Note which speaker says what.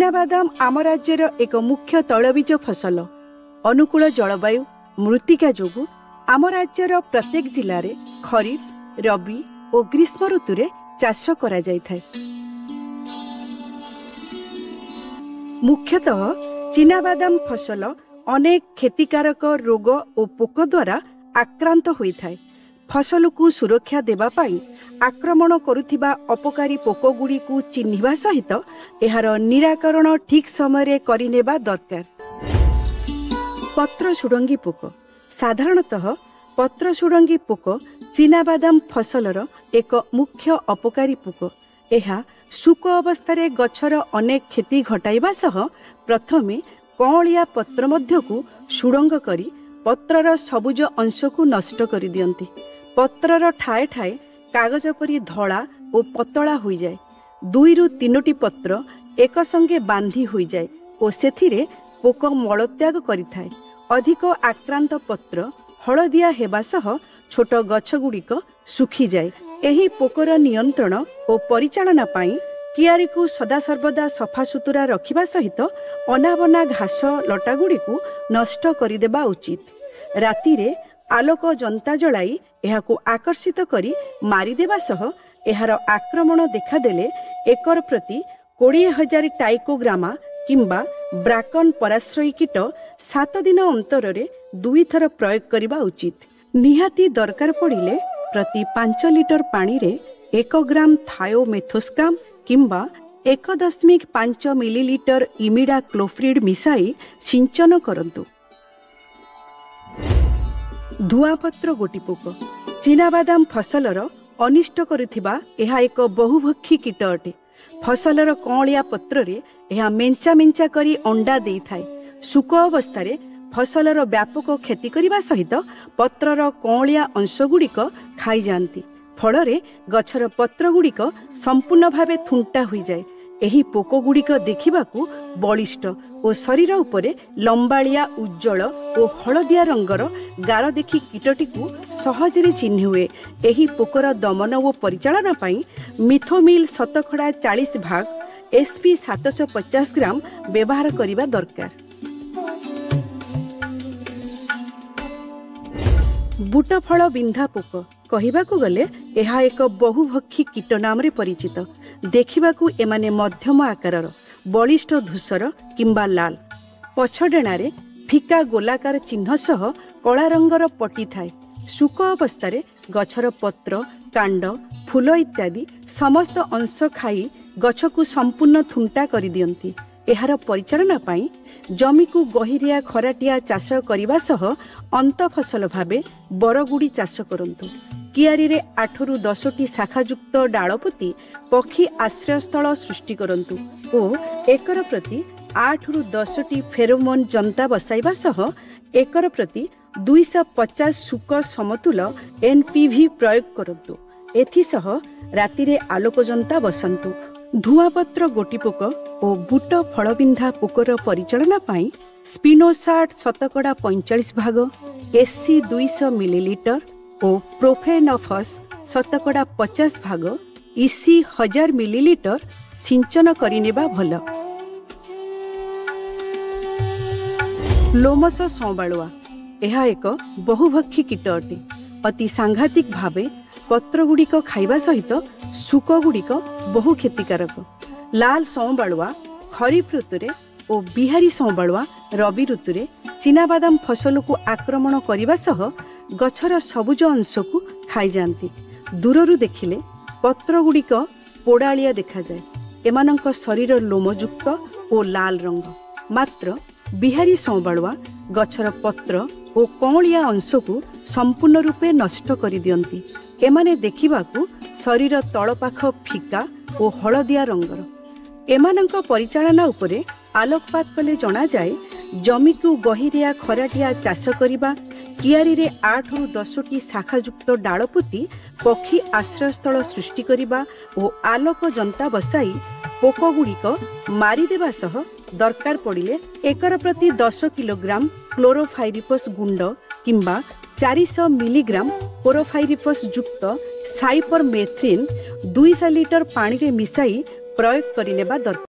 Speaker 1: ଚିନାବାଦାମ ଆମ ରାଜ୍ୟର ଏକ ମୁଖ୍ୟ ତୈଳବୀଜ ଫସଲ। ଅନୁକୂଳ ଜଳବାୟୁ, ମୃତ୍ତିକା ଯୋଗୁଁ ଆମ ରାଜ୍ୟର ପ୍ରତ୍ୟେକ ଜିଲ୍ଲାରେ ଖରିଫ, ରବି ଓ ଗ୍ରୀଷ୍ମ ଋତୁରେ ଚାଷ କରାଯାଇଥାଏ। ମୁଖ୍ୟତଃ ଚିନାବାଦାମ ଫସଲ ଅନେକ କ୍ଷତିକାରକ ରୋଗ ଓ ପୋକ ଦ୍ୱାରା ଆକ୍ରାନ୍ତ ହୋଇଥାଏ। ଫସଲକୁ ସୁରକ୍ଷା ଦେବା ପାଇଁ ଆକ୍ରମଣ କରୁଥିବା ଅପକାରୀ ପୋକଗୁଡ଼ିକୁ ଚିହ୍ନିବା ସହିତ ଏହାର ନିରାକରଣ ଠିକ୍ ସମୟରେ କରିନେବା ଦରକାର। ପତ୍ର ସୁଡ଼ଙ୍ଗୀ ପୋକ। ସାଧାରଣତଃ ପତ୍ର ସୁଡ଼ଙ୍ଗୀ ପୋକ ଚିନାବାଦାମ ଫସଲର ଏକ ମୁଖ୍ୟ ଅପକାରୀ ପୋକ। ଏହା ଶୁକ ଅବସ୍ଥାରେ ଗଛର ଅନେକ କ୍ଷତି ଘଟାଇବା ସହ ପ୍ରଥମେ କଅଁଳିଆ ପତ୍ର ମଧ୍ୟକୁ ସୁଡ଼ଙ୍ଗ କରି ପତ୍ରର ସବୁଜ ଅଂଶକୁ ନଷ୍ଟ କରିଦିଅନ୍ତି। ପତ୍ରର ଠାଏ ଠାଏ କାଗଜ ପରି ଧଳା ଓ ପତଳା ହୋଇଯାଏ। 2ରୁ 3ଟି ପତ୍ର ଏକ ସଙ୍ଗେ ବାନ୍ଧି ହୋଇଯାଏ ଓ ସେଥିରେ ପୋକ ମଳତ୍ୟାଗ କରିଥାଏ। ଅଧିକ ଆକ୍ରାନ୍ତ ପତ୍ର ହଳଦିଆ ହେବା ସହ ଛୋଟ ଗଛଗୁଡ଼ିକ ଶୁଖିଯାଏ। ଏହି ପୋକର ନିୟନ୍ତ୍ରଣ ଓ ପରିଚାଳନା ପାଇଁ କିଆରିକୁ ସଦାସର୍ବଦା ସଫାସୁତୁରା ରଖିବା ସହିତ ଅନାବନା ଘାସ ଲଟାଗୁଡ଼ିକୁ ନଷ୍ଟ କରିଦେବା ଉଚିତ। ରାତିରେ ଆଲୋକ ଯନ୍ତା ଜଳାଇ ଏହାକୁ ଆକର୍ଷିତ କରି ମାରିଦେବା ସହ ଏହାର ଆକ୍ରମଣ ଦେଖାଦେଲେ ଏକର ପ୍ରତି 20,000 ଟାଇକୋଗ୍ରାମା କିମ୍ବା ବ୍ରାକନ୍ ପରାଶ୍ରୟୀ କୀଟ 7 ଦିନ ଅନ୍ତରରେ 2ଥର ପ୍ରୟୋଗ କରିବା ଉଚିତ। ନିହାତି ଦରକାର ପଡ଼ିଲେ ପ୍ରତି 5 ଲିଟର ପାଣିରେ 1 ଗ୍ରାମ ଥାୟୋମେଥୋସ୍କାମ୍ କିମ୍ବା 1.5 ମିଲିଲିଟର ଇମିଡା କ୍ଲୋଫ୍ରିଡ୍ ମିଶାଇ ସିଞ୍ଚନ କରନ୍ତୁ। ଧୂଆଁପତ୍ର ଗୋଟି ପୋକ। ଚିନାବାଦାମ ଫସଲର ଅନିଷ୍ଟ କରୁଥିବା ଏହା ଏକ ବହୁଭକ୍ଷୀ କୀଟ ଅଟେ। ଫସଲର କଅଁଳିଆ ପତ୍ରରେ ଏହା ମେଞ୍ଚା ମେଞ୍ଚା କରି ଅଣ୍ଡା ଦେଇଥାଏ। ଶୁକ ଅବସ୍ଥାରେ ଫସଲର ବ୍ୟାପକ କ୍ଷତି କରିବା ସହିତ ପତ୍ରର କଅଁଳିଆ ଅଂଶଗୁଡ଼ିକ ଖାଇଯାଆନ୍ତି। ଫଳରେ ଗଛର ପତ୍ରଗୁଡ଼ିକ ସମ୍ପୂର୍ଣ୍ଣ ଭାବେ ଥୁଣ୍ଟା ହୋଇଯାଏ। ଏହି ପୋକଗୁଡ଼ିକ ଦେଖିବାକୁ ବଳିଷ୍ଠ ଓ ଶରୀର ଉପରେ ଲମ୍ବାଳିଆ ଉଜ୍ଜଳ ଓ ହଳଦିଆ ରଙ୍ଗର ଗାର ଦେଖି କୀଟଟିକୁ ସହଜରେ ଚିହ୍ନି ହୁଏ। ଏହି ପୋକର ଦମନ ଓ ପରିଚାଳନା ପାଇଁ ମିଥୋମିଲ୍ ଶତକଡ଼ା 40 ଭାଗ ଏସ୍ପି 750 ଗ୍ରାମ ବ୍ୟବହାର କରିବା ଦରକାର। ବୁଟ ଫଳ ବିନ୍ଧା ପୋକ। କହିବାକୁ ଗଲେ ଏହା ଏକ ବହୁଭକ୍ଷୀ କୀଟ ନାମରେ ପରିଚିତ। ଦେଖିବାକୁ ଏମାନେ ମଧ୍ୟମ ଆକାରର, ବଳିଷ୍ଠ ଧୂସର କିମ୍ବା ଲାଲ। ପଛ ଡେଣାରେ ଫିକା ଗୋଲାକାର ଚିହ୍ନ ସହ କଳା ରଙ୍ଗର ପଟି ଥାଏ। ଶୁକ ଅବସ୍ଥାରେ ଗଛର ପତ୍ର, କାଣ୍ଡ, ଫୁଲ ଇତ୍ୟାଦି ସମସ୍ତ ଅଂଶ ଖାଇ ଗଛକୁ ସମ୍ପୂର୍ଣ୍ଣ ଥୁଣ୍ଟା କରିଦିଅନ୍ତି। ଏହାର ପରିଚାଳନା ପାଇଁ ଜମିକୁ ଗହିରିଆ ଖରାଟିଆ ଚାଷ କରିବା ସହ ଅନ୍ତଫସଲ ଭାବେ ବରଗୁଡ଼ି ଚାଷ କରନ୍ତୁ। କିଆରିରେ 8ରୁ 10ଟି ଶାଖାଯୁକ୍ତ ଡାଳ ପୋତି ପକ୍ଷୀ ଆଶ୍ରୟସ୍ଥଳ ସୃଷ୍ଟି କରନ୍ତୁ ଓ ଏକର ପ୍ରତି 8ରୁ 10ଟି ଫେରୋମୋନ୍ ଯନ୍ତା ବସାଇବା ସହ ଏକର ପ୍ରତି 250 ଶୁକ ସମତୁଲ ଏନ୍ପିଭି ପ୍ରୟୋଗ କରନ୍ତୁ। ଏଥିସହ ରାତିରେ ଆଲୋକ ଯନ୍ତା ବସାନ୍ତୁ। ଧୂଆଁପତ୍ର ଗୋଟି ପୋକ ଓ ବୁଟ ଫଳବିନ୍ଧା ପୋକର ପରିଚାଳନା ପାଇଁ ସ୍ପିନୋସାଟ୍ ଶତକଡ଼ା 45 ଭାଗ ଏସ୍ସି 200 ମିଲିଲିଟର ଓ ପ୍ରୋଫେନଫସ୍ ଶତକଡ଼ା 50 ଭାଗ ଇସି 1000 ମିଲିଲିଟର ସିଞ୍ଚନ କରିନେବା ଭଲ। ଲୋମସ ସଂବାଳୁଆ। ଏହା ଏକ ବହୁଭକ୍ଷୀ କୀଟ ଅଟେ। ଅତି ସାଂଘାତିକ ଭାବେ ପତ୍ରଗୁଡ଼ିକ ଖାଇବା ସହିତ ଶୁକଗୁଡ଼ିକ ବହୁ କ୍ଷତିକାରକ। ଲାଲ ସଂବାଳୁଆ ଖରିଫ ଋତୁରେ ଓ ବିହାରୀ ସଂବାଳୁଆ ରବି ଋତୁରେ ଚିନାବାଦାମ ଫସଲକୁ ଆକ୍ରମଣ କରିବା ସହ ଗଛର ସବୁଜ ଅଂଶକୁ ଖାଇଯାଆନ୍ତି। ଦୂରରୁ ଦେଖିଲେ ପତ୍ରଗୁଡ଼ିକ ପୋଡ଼ାଳିଆ ଦେଖାଯାଏ। ଏମାନଙ୍କ ଶରୀର ଲୋମଯୁକ୍ତ ଓ ଲାଲ ରଙ୍ଗ। ମାତ୍ର ବିହାରୀ ସଂବାଳୁଆ ଗଛର ପତ୍ର ଓ କଅଁଳିଆ ଅଂଶକୁ ସମ୍ପୂର୍ଣ୍ଣ ରୂପେ ନଷ୍ଟ କରିଦିଅନ୍ତି। ଏମାନେ ଦେଖିବାକୁ ଶରୀର ତଳପାଖ ଫିକା ଓ ହଳଦିଆ ରଙ୍ଗର। ଏମାନଙ୍କ ପରିଚାଳନା ଉପରେ ଆଲୋକପାତ କଲେ ଜଣାଯାଏ, ଜମିକୁ ଗହିରିଆ ଖରାଟିଆ ଚାଷ କରିବା, କିଆରିରେ 8ରୁ 10ଟି ଶାଖାଯୁକ୍ତ ଡାଳ ପୋତି ପକ୍ଷୀ ଆଶ୍ରୟସ୍ଥଳ ସୃଷ୍ଟି କରିବା ଓ ଆଲୋକ ଯନ୍ତା ବସାଇ ପୋକଗୁଡ଼ିକ ମାରିଦେବା ସହ ଦରକାର ପଡ଼ିଲେ ଏକର ପ୍ରତି 10 କିଲୋଗ୍ରାମ କ୍ଲୋରୋଫାଇରିଫସ୍ ଗୁଣ୍ଡ କିମ୍ବା 400 ମିଲିଗ୍ରାମ କ୍ଲୋରୋଫାଇରିଫସ୍ ଯୁକ୍ତ ସାଇପରମେଥ୍ରିନ୍ 200 ଲିଟର ପାଣିରେ ମିଶାଇ ପ୍ରୟୋଗ କରିନେବା ଦରକାର।